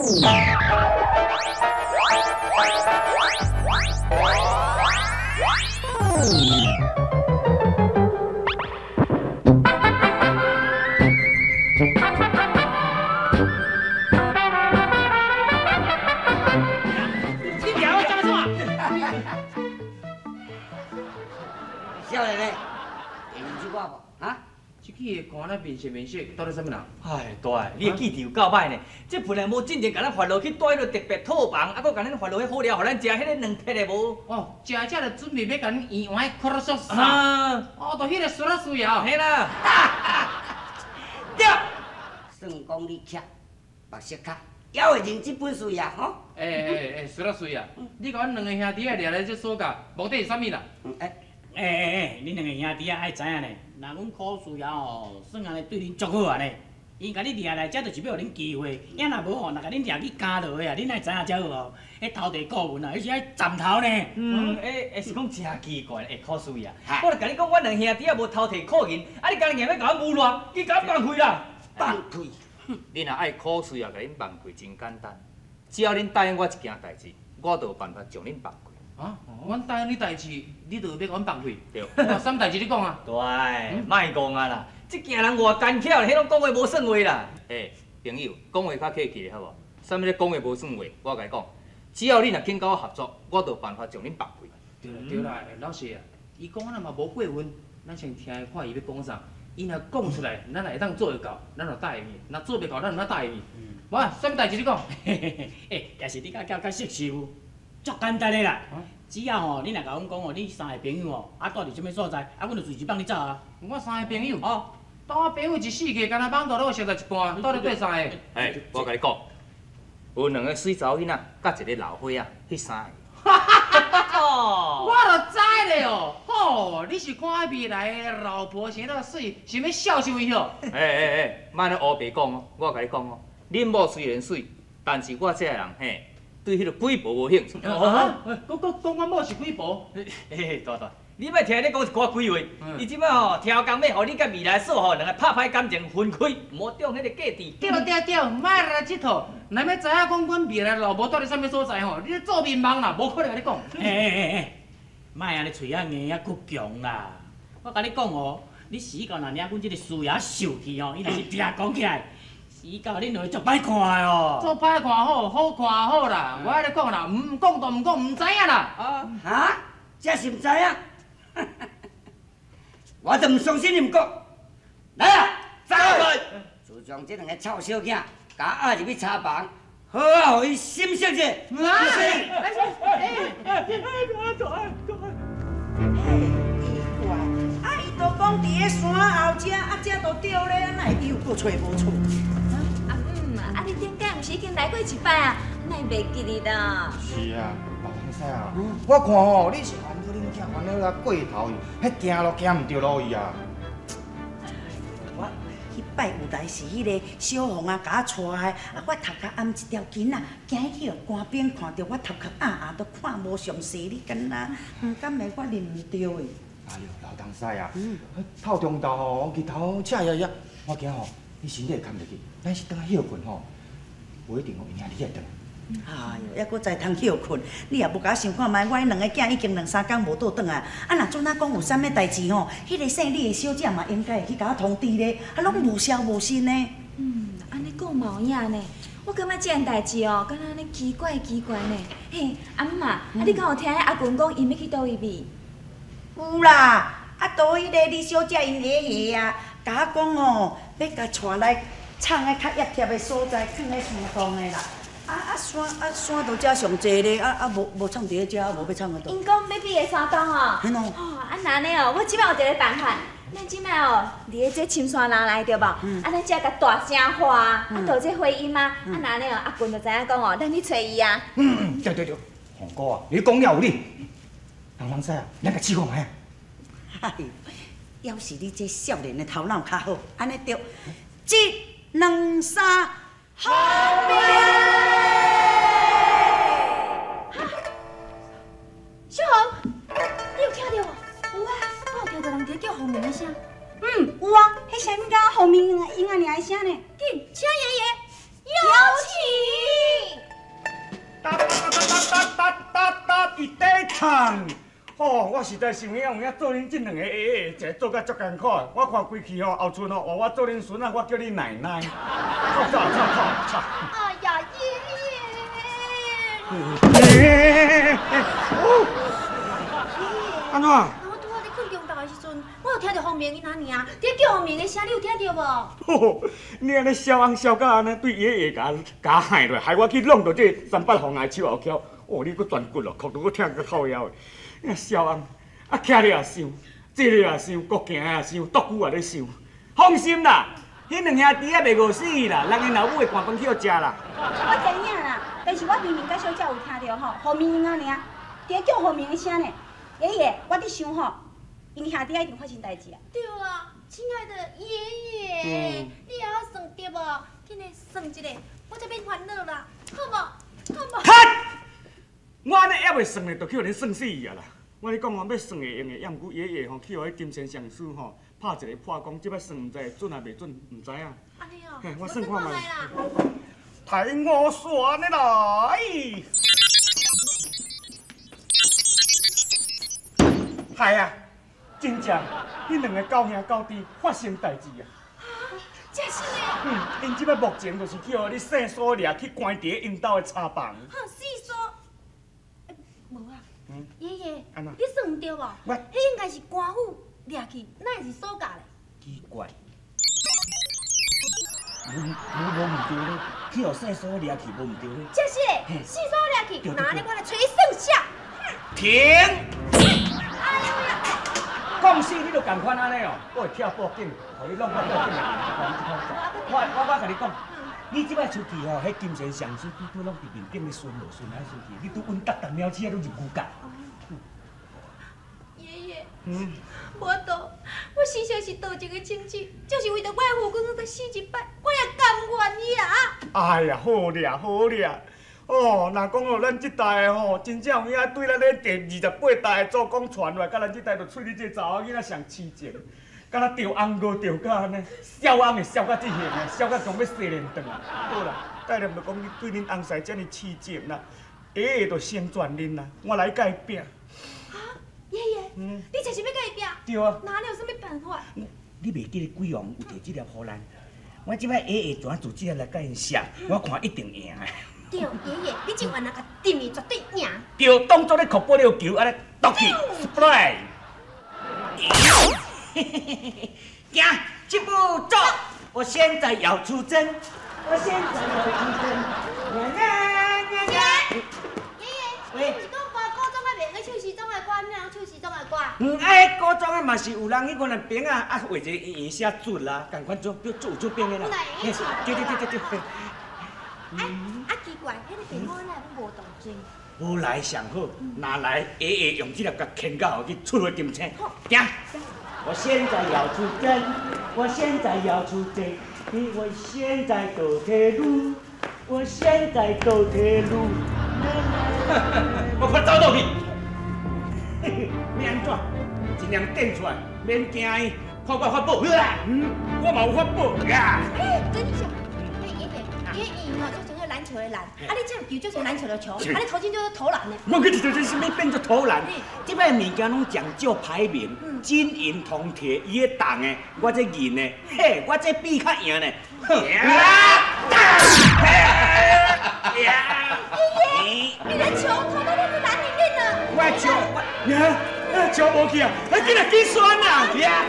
少年的，会认识我无？哈？这个看咱面色面色，到底啥物人？哎，大，你的记忆有够歹呢。这份也无进前共咱发落去住彼个特别套房，啊，阁共咱发落彼好料，予咱食彼个两铁的无？哦，食食就准备欲共恁圆圆的苦缩啊！哦，就彼个孙仔孙啊！嘿啦！对，算讲你巧，目色较，犹会认这本事啊，吼！欸欸欸，孙仔孙啊，你共阮两个兄弟仔掠来这所在，目的是啥物啦？欸欸欸欸，恁两个兄弟仔爱知影呢，若阮苦事爷吼，算按呢对恁足好啊呢。𪜶共你掠来遮，就是欲予恁机会，也若无吼，若共恁掠去监牢的啊，恁爱知影才好哦。彼偷提顾问啊，彼是爱斩头呢。嗯，欸欸，是讲真奇怪，欸，苦事爷，我就共你讲，阮两兄弟仔无偷提库银，啊，你敢硬欲共阮诬赖，去共阮放开啦！放开！恁若爱苦事爷共恁放开，真简单，只要恁答应我一件代志，我就有办法将恁放开。啊，阮答应你代志，你就欲共阮放开？对。哦，啥物代志你讲啊？对，莫戆啊啦，这件人偌奸巧，彼拢讲话无算话啦。欸，朋友，讲话较客气咧，好无？啥物咧讲话无算话？我共你讲，只要你若肯佮我合作，我就有办法将恁放开。对啦对啦，老师啊，伊讲咱嘛无过分，咱先听伊看伊欲讲啥。伊若讲出来，咱会当做会到，咱就答应伊；若做袂到，咱就哪答应伊。无，啥物代志你讲？欸，也是你较较较熟悉有。足简单的啦，只要吼，你若共阮讲吼，你三个朋友吼，啊住伫啥物所在，啊，阮就随时放你走啊。我三个朋友哦，当我朋友一四个，干焦网度拢有熟在一半，到底缀三个？欸，我共你讲，有两个媠查某囡仔，佮一个老岁仔，彼三个。我就知咧哦，吼，你是看未来的老婆生得媠，想欲笑收伊吼？欸欸欸，莫按呢乌白讲哦，我共你讲哦，恁某虽然媠，但是我这个人嘿，对彼个鬼婆无兴趣。啊！讲讲讲，阮某是鬼婆。嘿，大大，你莫听咧讲一寡鬼话。伊这摆吼，超工欲予你佮未来嫂吼两个拍歹感情分开，毋好中彼个计智。对对对，莫来这套。若欲知影讲阮未来老婆住伫啥物所在吼，你咧做面梦啦，无可能共你讲。欸欸欸欸，莫按呢喙仔硬仔倔强啦。我共你讲哦，你死到若领阮这个师爷受气吼，伊若是定讲起来。死到恁两个足歹看的哦！足歹看好，好看好啦！我爱你讲啦，毋讲就毋讲，毋知影啦！啊哈，这是毋知影？我就毋相信你毋讲。来啊，走！自从这两个臭小囝共我押入去查房，好好予𪜶审讯者。啊！是。奇怪，啊，伊都讲伫咧山后遮，啊，遮都对咧，啊，哪会伊又阁揣无厝？啊！你顶摆毋是已经来过一摆啊？哪会袂记得啦？是啊，老东西啊，我看吼，你是烦恼恁囝烦恼甲过头去，彼行路行毋著路去啊。我彼摆有来是彼个小红啊，共我带的，啊，我头壳頷一条巾仔，惊伊去予官兵看著我头壳頷頷都看无详细，你敢若？敢会我认毋著的？哎呦，老东西啊，透中昼吼，日头赤炎炎，我惊吼你身体会堪袂去，咱是转来歇睏吼，无一定吼会领你爱转来。哎哟，犹阁知通歇睏，你也无共我想看觅，我彼两个囝已经两三工无倒转来，啊，若准仔讲有啥物代志吼，彼个姓李的小姐嘛应该会去共我通知咧，啊，拢无消无息呢。嗯，按呢讲嘛有影呢，我感觉这件代志哦，敢若按呢奇怪奇怪呢。嘿，阿姆啊，啊你敢有听彼阿群讲𪜶欲去佗位未？有啦，啊，都彼个李小姐𪜶下下啊，共我讲吼，欲共带来藏个较压贴的所在，囥咧山洞的啦。啊啊山啊山都遮上济咧，啊啊无无藏伫咧遮，无欲藏佗。𪜶讲欲避个山洞哦。嘿喏。哦，啊那按呢哦，我这摆有一个办法，咱这摆哦，伫咧这深山林内对无？啊，咱遮共大声喊，啊，就这回音啊，啊那按呢哦，阿群就知影讲哦，咱去揣伊啊。嗯，对对对，红哥啊，你讲了有理。老人师啊，咱共试看觅啊。哎呦，犹是你这少年的头脑较好，按呢对。一、两、三，好命！小红，你有听著无？有啊，我有听著人伫叫洪明的声。嗯，有啊，彼声音敢若洪明英仔尔的声呢。紧，请爷爷有请。惨！哦，我实在是有影有影做恁这两个爷爷，一个做甲足艰苦的。我看规气吼，后村吼，换我做恁孙仔，我叫你奶奶。走走走走。哎呀，爷爷！安怎？我拄仔咧困中昼的时阵，我有听著方明𪜶阿娘伫叫方明的声，你有听著无？你按呢痟翁痟甲按呢，对爷爷共害落，害我去弄著这三八风的手后翘。哦，你阁全骨咯，哭到阁疼阁靠腰的。你痟翁，啊，徛咧也想，坐咧也想，阁行也想，独久也咧想。放心啦，彼两兄弟仔袂饿死啦，人𪜶老母会赶饭去予食啦。我知影啦，但是我明明佮小姐有听著吼，方明𪜶阿娘伫叫方明的声呢。爷爷，我伫想吼，𪜶兄弟仔一定发生代志啊。对啊，亲爱的爷爷，你会晓算对无？紧来算一下，我才免烦恼啦，好无？好无？卡！我按呢犹未算咧，就去予恁算死去啊啦！我咧讲吼，欲算会用的，抑毋过爷爷吼去予彼金仙上师吼拍一个破功，这摆算毋知会准抑袂准，毋知影。按呢哦，我算看觅啦。抬我算的来。系啊，真正，彼两个狗兄狗弟发生代志啊！真是的。嗯，𪜶这摆目前就是去予你姓苏掠去关伫咧𪜶兜的柴房。哈，姓苏？无啊。嗯。爷爷，按怎？你算毋对无？我。彼应该是官府掠去，哪会是苏家咧？奇怪。无无毋对咧，去予姓苏掠去无毋对咧。真是的，姓苏掠去，那呢我来揣算下。停。讲死你都仝款按呢哦，我会跳报警，予你弄到报警来。我共你讲，你这摆出去吼，彼金钱上司拄拄拢伫面顶咧巡逻巡来巡去，你拄阮逐逐猫鼠仔拢入牛角。爷爷，无法度，我时常是道一个亲戚，就是为著我的父君再死一摆，我也甘愿伊啊。哎呀，好咧好咧。哦，若讲哦，咱这代吼，真正有影对咱咧第28代的祖公传落来，佮咱这代就喙你这查某囡仔上痴情，敢若著翁熬著甲按呢，痟翁会痟甲这形啊，痟甲像欲洗脸转。好啦，概念就讲你对恁翁婿遮尔痴情啦，爷爷就成全恁啦，我来共伊拼。啊，爷爷，你这是欲共伊拼？对啊。那你有啥物办法？你袂记得鬼王有提这粒予咱？我这摆爷爷怎做这粒来共𪜶摔，我看一定赢的。对，爷爷，你这原来共甜伊绝对赢。对，当作咧扣玻璃球，按呢夺去，spray。行，这步走，我现在要出征，我现在要出征。爷爷，你毋是讲歌古装啊，袂用唱时装的歌，你哪唱时装的歌？嗯，哎，古装啊嘛是有人彼个人编啊，啊画一个圆圆写准啦，仝款做做有做编的啦。对对对对对。啊奇怪，彼个电话哪会无动静？无来上好，若来爷爷用这粒共牵到，予去出血金星。行，我现在要出征，我现在要出征，我现在走铁路，我现在走铁路。我快走倒去。欲按怎？尽量电出来，免惊伊。看我法宝。嗯，我嘛有法宝。哎，等一下，哎爷爷，爷爷哦，就像个篮球的篮，啊你这球就像篮球的球，啊你投进就是投篮的。我去一条这啥物变做投篮？这摆物件拢讲究排名，金银铜铁，伊咧重的，我这银的，嘿，我这比较赢呢。哼！爷爷，你的球投到那个篮里面了。我的球，我，球无去啊！哎，紧来紧选啊！呀！